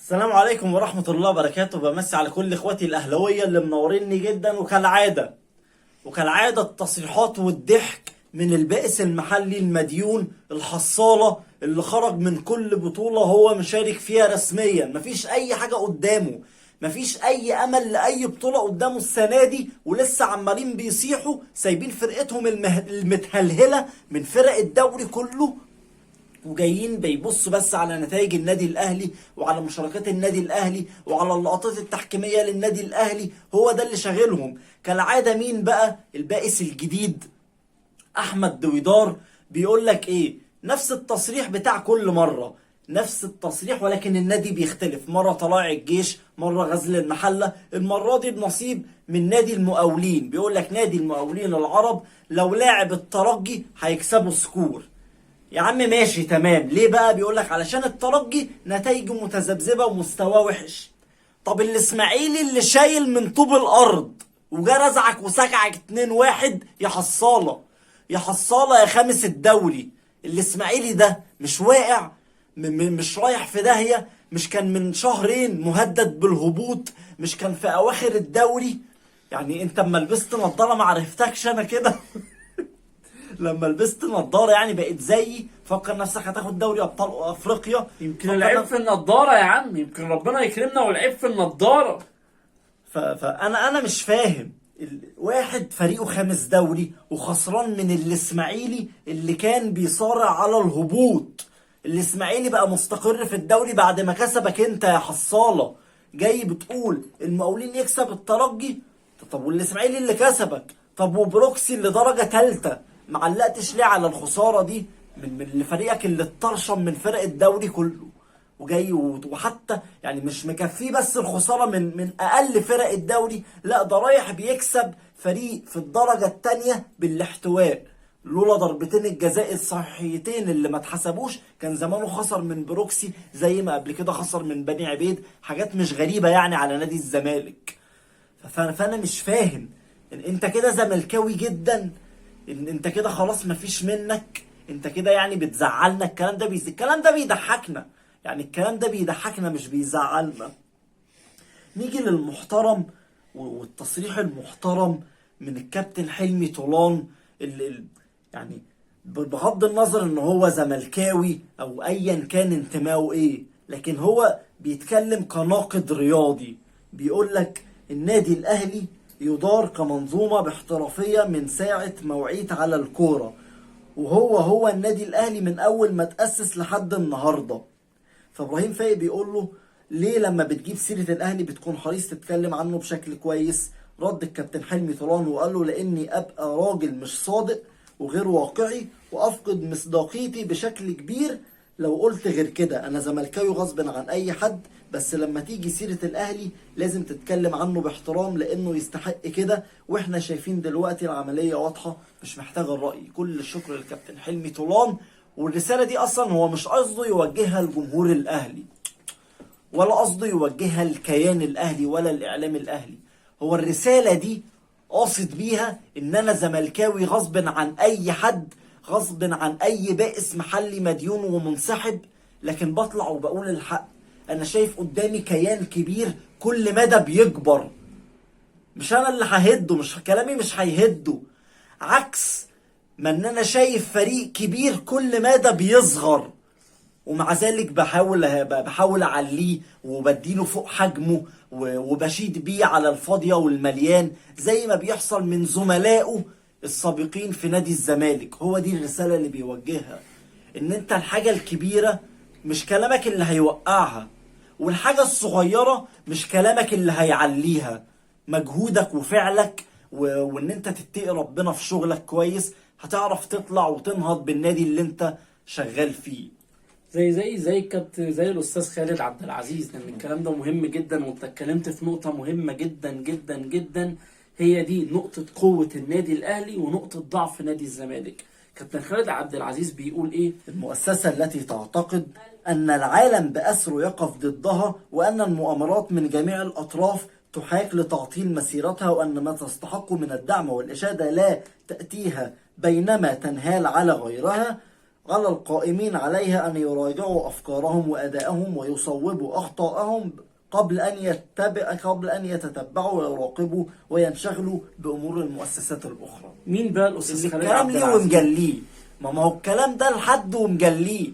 السلام عليكم ورحمة الله وبركاته. بمسي على كل اخواتي الاهلاوية اللي منوريني جدا، وكالعادة التصريحات والضحك من البائس المحلي المديون الحصالة اللي خرج من كل بطولة هو مشارك فيها رسميا. مفيش اي حاجة قدامه، مفيش اي امل لاي بطولة قدامه السنة دي، ولسه عمالين بيصيحوا سايبين فرقتهم المتهلهلة من فرق الدوري كله، وجايين بيبصوا بس على نتائج النادي الاهلي وعلى مشاركات النادي الاهلي وعلى اللقطات التحكيميه للنادي الاهلي. هو ده اللي شاغلهم كالعادة. مين بقى البائس الجديد؟ احمد دويدار. بيقول لك ايه؟ نفس التصريح بتاع كل مرة، نفس التصريح، ولكن النادي بيختلف. مرة طلائع الجيش، مرة غزل المحلة، المرة دي بنصيب من نادي المقاولين. بيقول لك نادي المقاولين العرب لو لاعب الترجي هيكسبوا score. يا عم ماشي تمام، ليه بقى؟ بيقول لك علشان الترجي نتائجه متذبذبه ومستواه وحش. طب الاسماعيلي اللي شايل من طوب الارض وجا رزعك وسكعك 2-1، يا حصاله يا حصاله يا خامس الدوري، الاسماعيلي ده مش واقع، مش رايح في داهية؟ مش كان من شهرين مهدد بالهبوط؟ مش كان في اواخر الدوري؟ يعني انت اما لبست نظاره ما عرفتكش انا كده. لما لبست نظاره يعني بقيت زيي، فكر نفسك هتاخد دوري ابطال افريقيا. يمكن فكر العيب في النضارة يا عم، يمكن ربنا يكرمنا والعيب في النضارة. فانا مش فاهم. واحد فريقه خامس دوري وخسران من الاسماعيلي اللي كان بيصارع على الهبوط. الاسماعيلي بقى مستقر في الدوري بعد ما كسبك انت يا حصالة، جاي بتقول المقاولين يكسب الترجي؟ طب والاسماعيلي اللي كسبك؟ طب وبروكسي اللي درجة تالتة معلقتش ليه على الخسارة دي من فريقك اللي اتطرشم من فرق الدوري كله؟ وجاي وحتى يعني مش مكفيه بس الخسارة من اقل فرق الدوري، لا ده رايح بيكسب فريق في الدرجة الثانية بالاحتواء. لولا ضربتين الجزاء الصحيتين اللي ما اتحسبوش كان زمانه خسر من بروكسي زي ما قبل كده خسر من بني عبيد. حاجات مش غريبة يعني على نادي الزمالك. فانا مش فاهم إن انت كده زملكاوي جدا، ان انت كده خلاص مفيش منك، انت كده يعني بتزعلنا. الكلام ده بيضحكنا، يعني الكلام ده بيضحكنا مش بيزعلنا. نيجي للمحترم والتصريح المحترم من الكابتن حلمي طولان، اللي يعني بغض النظر ان هو زملكاوي او ايا كان انتمائه ايه، لكن هو بيتكلم كناقد رياضي. بيقول لك النادي الاهلي يدار كمنظومة باحترافية من ساعة ما وعيت على الكورة، وهو هو النادي الاهلي من اول ما تأسس لحد النهاردة. فابراهيم فايق بيقول له ليه لما بتجيب سيرة الاهلي بتكون حريص تتكلم عنه بشكل كويس؟ رد الكابتن حلمي طولان وقال له لاني ابقى راجل مش صادق وغير واقعي وافقد مصداقيتي بشكل كبير لو قلت غير كده. انا زملكاوي غصب عن اي حد، بس لما تيجي سيرة الاهلي لازم تتكلم عنه باحترام لانه يستحق كده، واحنا شايفين دلوقتي العملية واضحة مش محتاجة الرأي. كل الشكر للكابتن حلمي طولان. والرسالة دي اصلا هو مش قصده يوجهها لجمهور الاهلي، ولا قصده يوجهها للكيان الاهلي ولا الاعلام الاهلي، هو الرسالة دي قاصد بيها ان انا زملكاوي غصب عن اي حد، غصب عن اي بائس محلي مديون ومنسحب، لكن بطلع وبقول الحق. انا شايف قدامي كيان كبير كل مدى بيكبر، مش انا اللي ههده، مش كلامي مش هيهده، عكس ما ان انا شايف فريق كبير كل مدى بيصغر، ومع ذلك بحاول اعليه وبديله فوق حجمه وبشيد بيه على الفاضية والمليان زي ما بيحصل من زملائه السابقين في نادي الزمالك. هو دي الرسالة اللي بيوجهها، ان انت الحاجة الكبيرة مش كلامك اللي هيوقعها، والحاجة الصغيرة مش كلامك اللي هيعليها، مجهودك وفعلك وان انت تتقي ربنا في شغلك كويس هتعرف تطلع وتنهض بالنادي اللي انت شغال فيه. زي زي زي الكابتن، زي الاستاذ خالد عبد العزيز، لان الكلام ده مهم جدا، وانت اتكلمت في نقطة مهمة جدا جدا جدا، هي دي نقطة قوة النادي الاهلي ونقطة ضعف نادي الزمالك. كابتن خالد عبد العزيز بيقول ايه؟ المؤسسة التي تعتقد ان العالم بأسره يقف ضدها، وان المؤامرات من جميع الاطراف تحاك لتعطيل مسيرتها، وان ما تستحقه من الدعم والاشاده لا تاتيها بينما تنهال على غيرها. على القائمين عليها أن يراجعوا أفكارهم وأدائهم ويصوبوا أخطاءهم قبل أن يتتبعوا ويراقبوا وينشغلوا بأمور المؤسسات الأخرى. مين بقى الاستاذ اللي خالد الكلام عبد ليه العزيز؟ ومجليه، ما هو الكلام ده لحد ومجليه.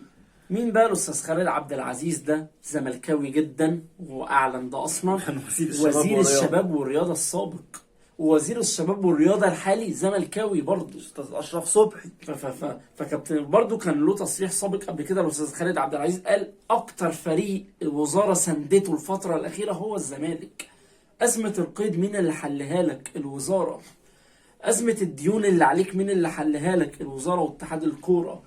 مين بقى الاستاذ خالد عبد العزيز ده؟ زملكاوي جدا، واعلن ده اصلا. كان وزير الشباب وزير والرياضة. الشباب والرياضة السابق، ووزير الشباب والرياضة الحالي زملكاوي برضه. أستاذ أشرف صبحي. ف ف ف فكابتن برضه كان له تصريح سابق قبل كده الاستاذ خالد عبد العزيز، قال اكتر فريق الوزارة سندته الفترة الاخيرة هو الزمالك. ازمة القيد مين اللي حلها لك؟ الوزارة. ازمة الديون اللي عليك مين اللي حلها لك؟ الوزارة واتحاد الكورة.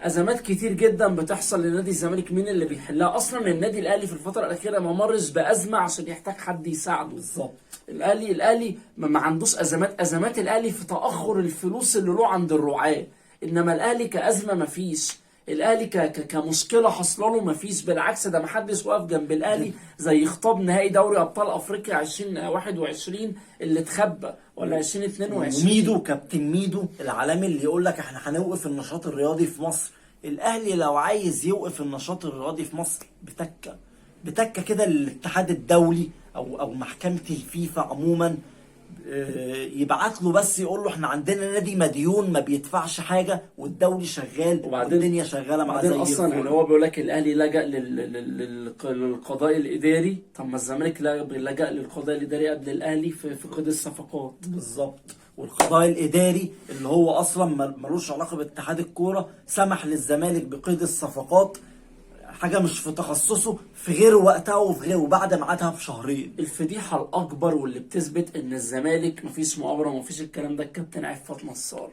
ازمات كتير جدا بتحصل لنادي الزمالك مين اللي بيحلها؟ اصلا النادي الاهلي في الفترة الاخيرة ما مرش بازمه عشان يحتاج حد يساعده. بالظبط. الاهلي ما عندوش ازمات. ازمات الاهلي في تاخر الفلوس اللي له عند الرعاة، انما الاهلي كازمه ما فيش. الاهلي كمشكله حاصله له ما فيش، بالعكس ده ما حدش واقف جنب الاهلي زي خطاب نهائي دوري ابطال افريقيا 2021 اللي اتخبى، ولا 2022. وميدو، كابتن ميدو العالمي اللي يقول لك احنا هنوقف النشاط الرياضي في مصر. الاهلي لو عايز يوقف النشاط الرياضي في مصر بتكه بتكه كده للاتحاد الدولي او محكمة الفيفا عموما، يبعت له بس يقول له احنا عندنا نادي مديون ما بيدفعش حاجة والدولي شغال والدنيا شغالة مع وبعدين زي اصلا الفل. يعني هو بيقول لك الاهلي لجأ للقضاء الاداري. طب ما الزمالك لجأ للقضاء الاداري قبل الاهلي في قيد الصفقات. بالظبط. والقضاء الاداري اللي هو اصلا ملوش علاقة باتحاد الكورة سمح للزمالك بقيد الصفقات، حاجة مش في تخصصه، في غير وقتها وفي غير وبعد ميعادها بشهرين. الفضيحة الاكبر واللي بتثبت ان الزمالك مفيش مؤامرة ومفيش الكلام ده، الكابتن عفت نصار.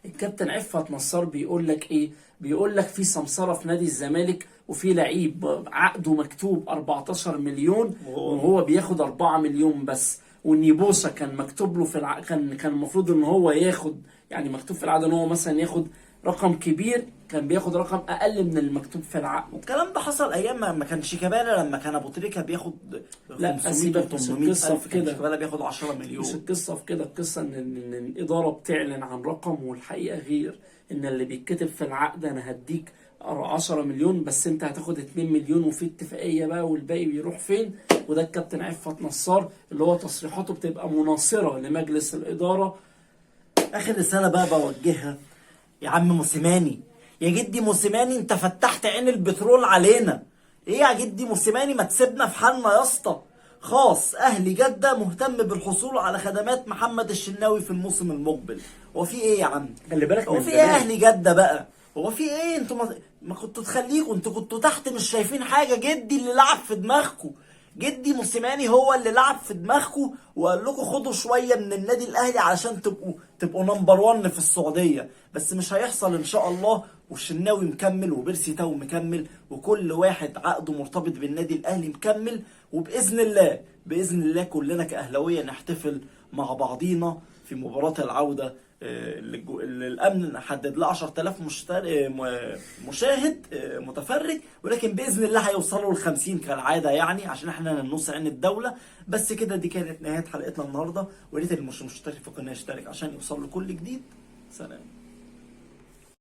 الكابتن عفت نصار بيقول لك ايه؟ بيقول لك في سمسره في نادي الزمالك، وفي لعيب عقده مكتوب 14 مليون وهو بياخد 4 مليون بس. والنيبوسا كان مكتوب له في كان المفروض ان هو ياخد، يعني مكتوب في العقد ان هو مثلا ياخد رقم كبير، كان بياخد رقم اقل من المكتوب في العقد. والكلام ده حصل ايام ما كان شيكابالا، لما كان ابو تريكه بياخد لا، 500 سيبك، مش و800 القصة الف، في كان كده. شيكابالا بياخد 10 مليون. مش القصة في كده، القصة ان الادارة بتعلن عن رقم والحقيقة غير، ان اللي بيتكتب في العقد انا هديك 10 مليون بس انت هتاخد 2 مليون وفي اتفاقية بقى والباقي بيروح فين. وده الكابتن عفت نصار اللي هو تصريحاته بتبقى مناصرة لمجلس الادارة. اخر رسالة بقى بوجهها يا عم موسيماني، يا جدي موسيماني انت فتحت عين البترول علينا. ايه يا جدي موسيماني، ما تسيبنا في حالنا يا اسطى. خاص اهلي جدة مهتم بالحصول على خدمات محمد الشناوي في الموسم المقبل. هو في ايه يا عم؟ خلي بالك هو من في ايه زمان. اهلي جدة بقى؟ هو في ايه؟ انتوا ما كنتوا تخليكوا، انتوا كنتوا تحت مش شايفين حاجة. جدي اللي لعب في دماغكوا، جدي موسيماني هو اللي لعب في دماغكوا وقال لكم خدوا شوية من النادي الاهلي علشان تبقوا number 1 في السعودية. بس مش هيحصل ان شاء الله. والشناوي مكمل، وبيرسي تاو مكمل، وكل واحد عقده مرتبط بالنادي الاهلي مكمل. وباذن الله، باذن الله كلنا كاهلاويه نحتفل مع بعضينا في مباراة العودة. اللي الامن حدد لها 10000 مشاهد، متفرج، ولكن باذن الله هيوصلوا ل 50 كالعادة، يعني عشان احنا ننص عين الدولة. بس كده، دي كانت نهاية حلقتنا النهارده، ويا ريت اللي مش مشترك في القناة يشترك عشان يوصل له كل جديد. سلام.